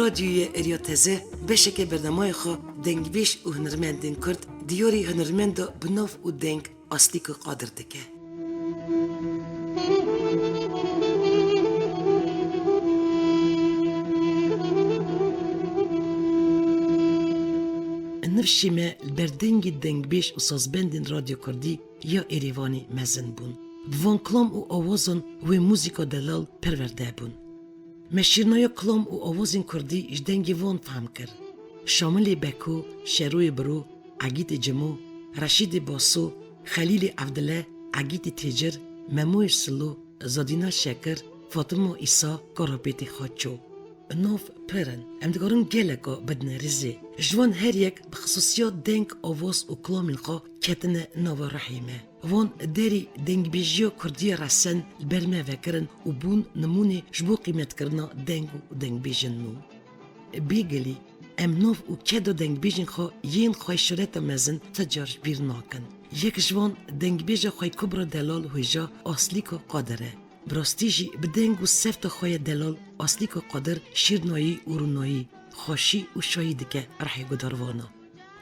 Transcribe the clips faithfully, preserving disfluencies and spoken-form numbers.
Radyoya Êrîa Teze beşeke bernameya xwe dengbêj û hunermendên Kurd diyarî hunermenda bi nav û deng Aslîka Qadir dike. Nifşê me li ber dengê dengbêj û sazbendên Radyo Kurdî ya Êrîvanê mezin bûn. Bi van kilam û awazan wê muzîka delal perwerde bûn. Me şîrnaya kilam û awazên kurdî ji dengê wan fehm kir. Şamilê Beko, Şeroyê Biro, Egîtê Cimo, Reşîdê Baso, Xelîlê Evdile, Egîtê Têcir, Memoyê Silo, Zadîna Şekir, Fatimo Îsa, Karapêtê Xaço. Nav pir in. Em dikarin geleka bidine rêzê. Ji wan her yek bi xisûsiyat deng, avaz û kilamên xwe ketine nava ruhê me. Wan derî dengbêjiya kurdî ya resen li ber me vekirin û bûn nimûnê ji bo qîmetkirina deng û dengbêjên nû. Bêgilî, em nav û keda dengbêjên xwe yên xweyşireta mezin ti car ji bîr nakin. Yek ji wan dengbêja xweykubra delal hêja Aslîka Qadir e. Bi rastî jî bi deng û sewta xwe ya delal Aslîka Qadir şîrnayî û rûnayî, xweşî û şayî dike rihê gudarvana.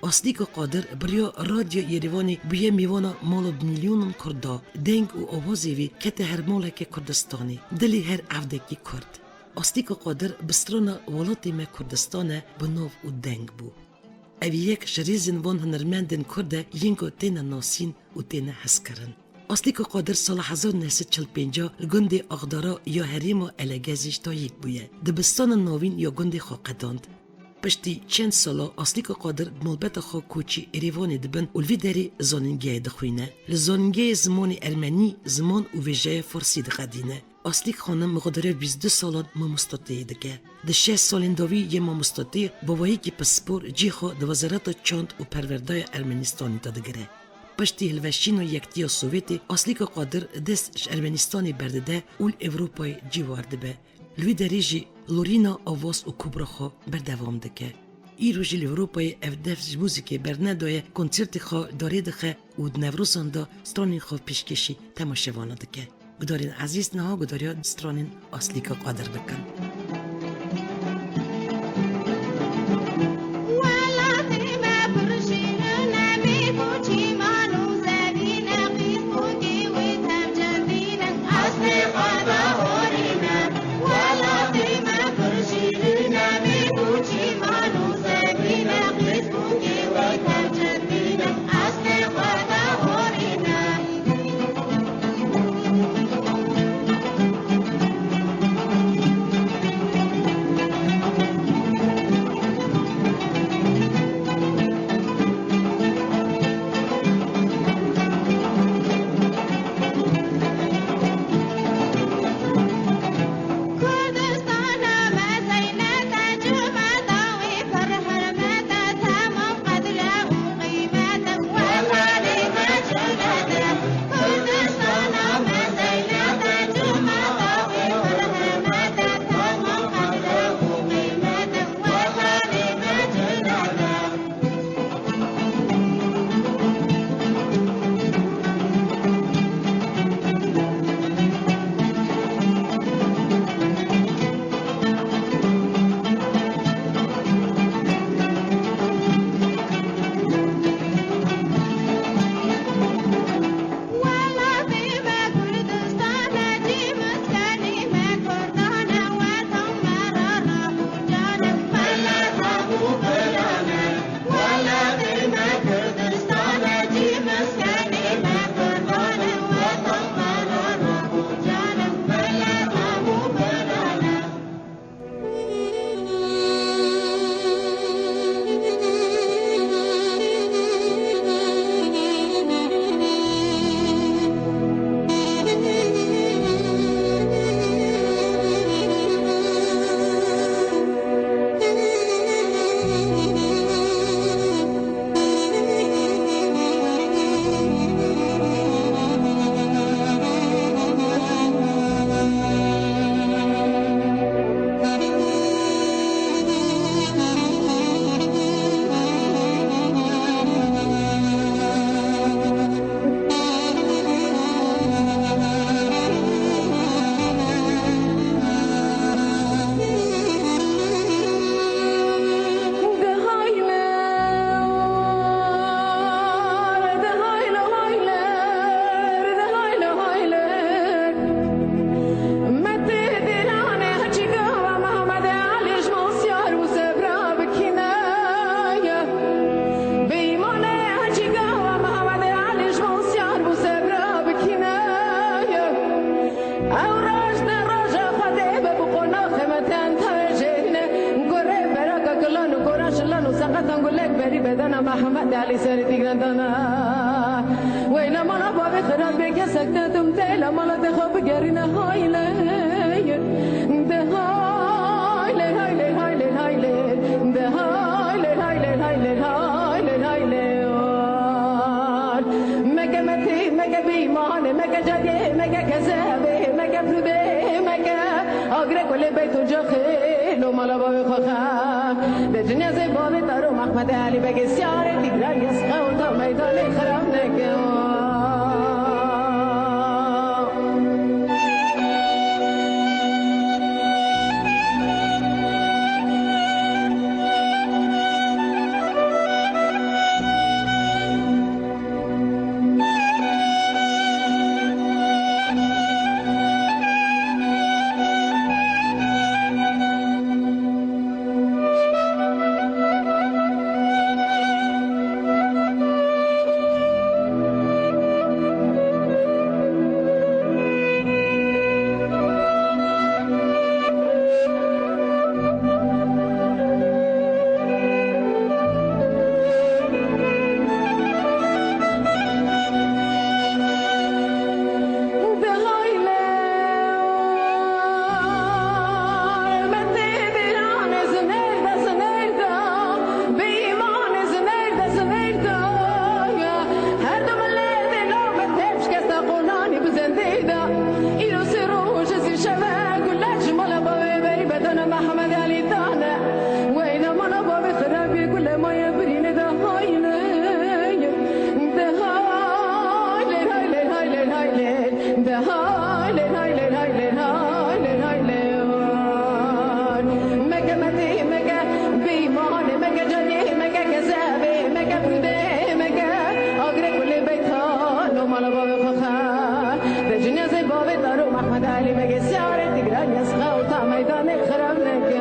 Aslîka Qadir bi riya Radyo Êrîvanê bûye mêvana mala bi milyonan Kurda. Deng û awazê wî kete her maleke Kurdistanê, dilê her evdekî Kurd. Aslîka Qadir bi strana Welatê me Kurdistan e bi nav û deng bû. Ev yek ji rêzên van hunermendên Kurd e yên ku têne nasîn û têne hezkirin. Aslîka Qadir sala hezar neh sed çil pênc li gundê Axdara ya herêma Elegezê ji dayik bûye. Dibistana navîn ya gundê xwe qedand. Piştî çend sala Aslîka Qadir bi malbeta xwe koçî Êrîvanê dibin û li vî derê zanîngehê dixwîne. Li zanîngehê zimanê ermenî, ziman û vêjeya farsî diqedîne. Aslîk Xanim miqdariya bîst du salan mamostatiyê dike. Di şeş salên dawî yê mamostatiyê bavayîkî pispor cî xwe di Wezareta Çand û Perwerdaya Ermenistanê de digire. Piştî hilweşîna Yektiya Sovêtê, Aslîka Qadir dest ji Ermenistanê berdide û li Ewropayê cîwar dibe. Li wî derê jî lorîna awaz û kubra xwe berdewam dike. Îro jî li Ewropayê ev def ji muzîkê bernedaye, konsertê xwe darê dixe û di Newrozan de stranên xwe pêşkêşî temaşevana dike. Gudarên ezîz, niha gudariya stranên Aslîka Qadir bikin. Ew roj ne roja Xwedê be, bi qonaxê me tên tayê jêrîne. Gorê beraka kilan û goran şilan û seqetan gulek berî bedena Mehmed Elî serê tîgrendana. Weyne mala bavê xirabê kesek te dim tê, la mala te xwe bigerîne haylê. De haylê, haylê, haylê, haylê. De haylê, haylê, haylê, haylê, haylê. Meke metî, meke bîmanê, meke cadê, meke kezebê, meke prûdê, meke agre kulê beyt û caxê, lo mala bavê xwe xe. De cinyazê bavê Taro Mehmed Elî Begê Siyarê Tîgrayê Sixewt a meydanê xirab neke. Îro sê roj, sê şev e, gulek ji mala bavê berî bedena Mehmed Elî dane. Weyne mala bavê xirabî gule maye birîne de haylê. De haylê, haylê, haylê, haylê. De haylê, haylê, haylê, haylê, haylê. Meke metî, meke bîmanê, meke canê, meke kezebê, meke prûdê, meke agre kulê beytan û mala bavê xwe xe. De cinezê bavê Taro Mehmed Elî Begê Siyarê Tîgrayê Sixewt a meydanê xirab neke.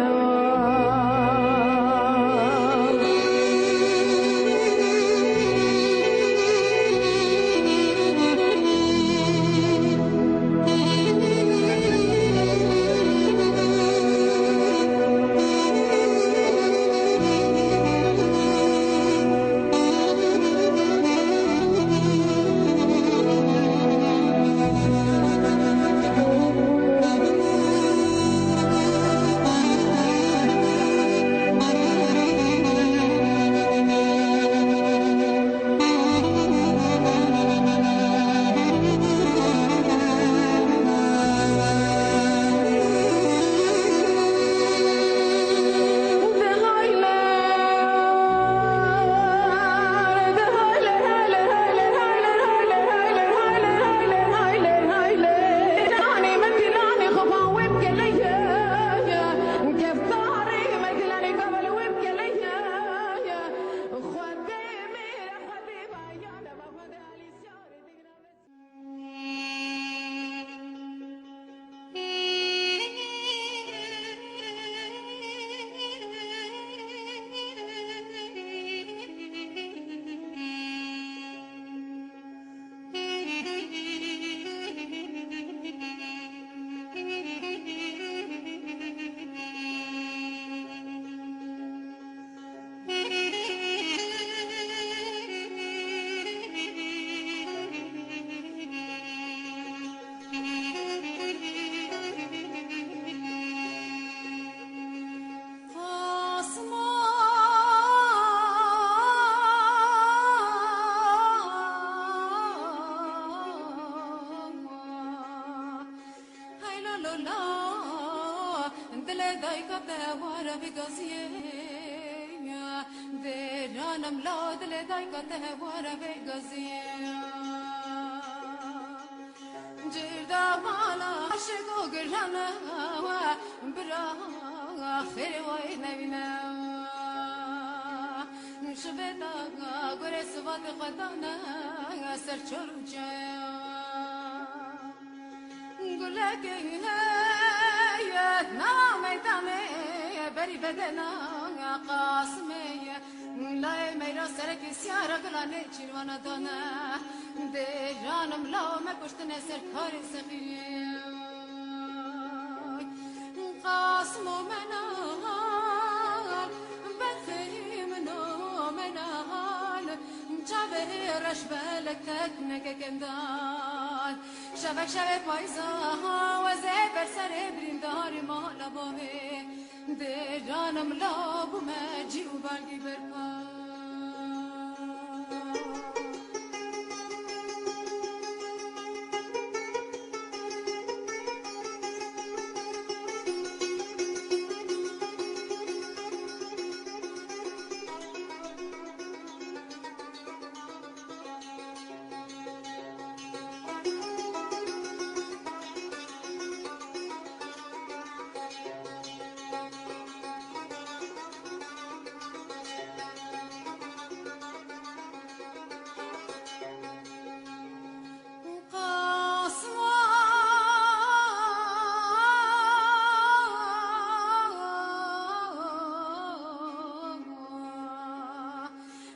Hey lo lo lo, dilê dayika te were bigaziyê. Dêranim lo, dilê dayika te were bigaziyê. Cêrda mala aşiq û girane we, bira xêrê we newîne. Şibê da gurê sivatê xwe dane ser çor û çaya. Gulekê heye na meydanê berî bedena Qasimê ye. Layê meyra serekê siyara gila nêçîrwana dane. Dêranim law me kuştine ser karê sexî. Mo menal, berxê min o menal, çavê reş belek tekneke kendal. Şevek şevê payza, wezê ber serê birîndarê mala bavê. Dêranim la bûme cî û belgî berpa.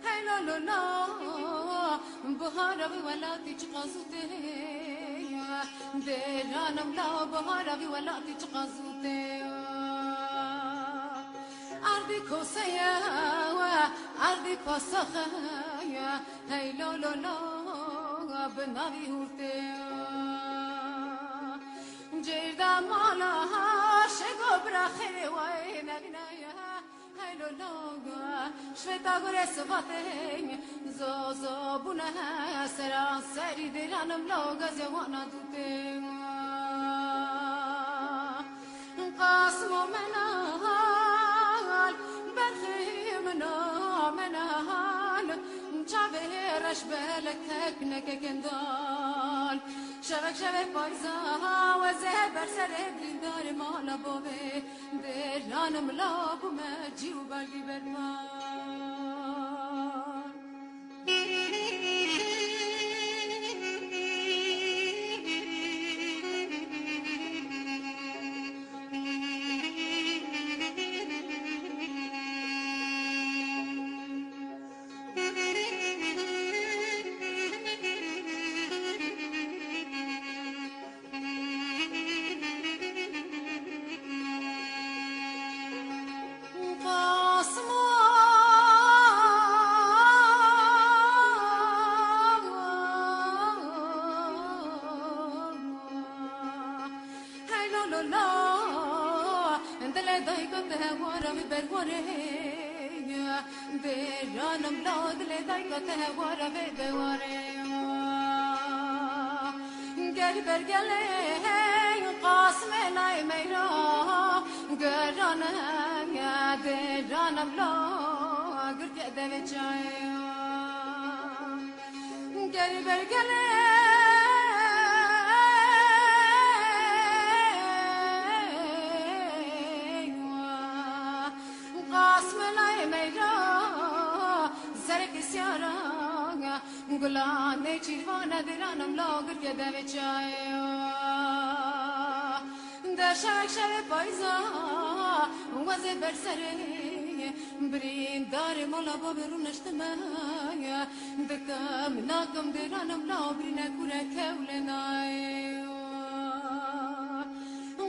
Hey lo lo lo, bihara wî welatî çiqa zû tê. Dêranim la, bihara wî welatî çiqa zû tê. Erdî kose ye, erdî pasaxe ye. Hey lo lo lo, bi navî hûrtê. Cêrda mala şego bira xêrê wayê nevînaye. Hey lo lo, şveta gure sivatê. Zo zo bûne sera serî dêranim lo gazê wana dûtê. Qasmo menal, berxê min o menal, çavê reş belek tekneke kendal. Şevek şevê payza, wezê ber serê birîndarê mala bavê. Dêranim la bûme cî û belgî berpan. Hey lo lo lo, dilê dayka te hewara wî berwarê. Dêranim la dilê dayka te hewara vê dewarê. Gel bergelê qasmê nayê meyra, gerane dêranim la girtiye devê çayê. Gel bergelê. Qasmelayê meyra, zerek siyara, gulanê çîrvane dêranim la girke devê çaya. De şevek şevê payza, wezê ber serê, birîndarê mala bavê rûneştime. Dikim nakim dêranim la birîne kure kewlê nayê.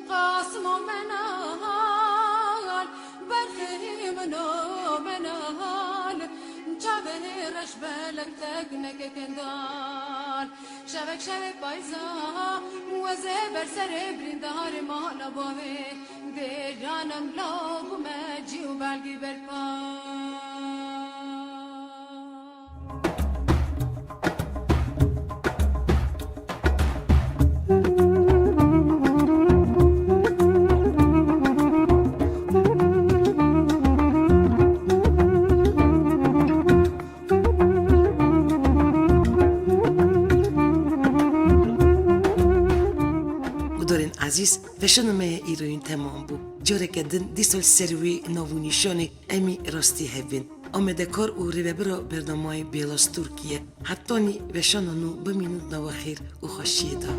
Qasmo menal, berxê min o menal, çavê reş belek tekneke kendal. Şevek şevê payza, wezê ber serê birîndarê mala bavê, dêranim la bûme cî û belgî berpa. Guhdarên ezîz, veşana me ya îroyîn temam bû. Careke din dîsa li ser wê nav û nîşanê em ê rastî hev bên. Amadekar û rêvebira bernamayê Bêlas Tirkiye. Hetanî veşana nû bimînin di nava xêr û xweşiyê de.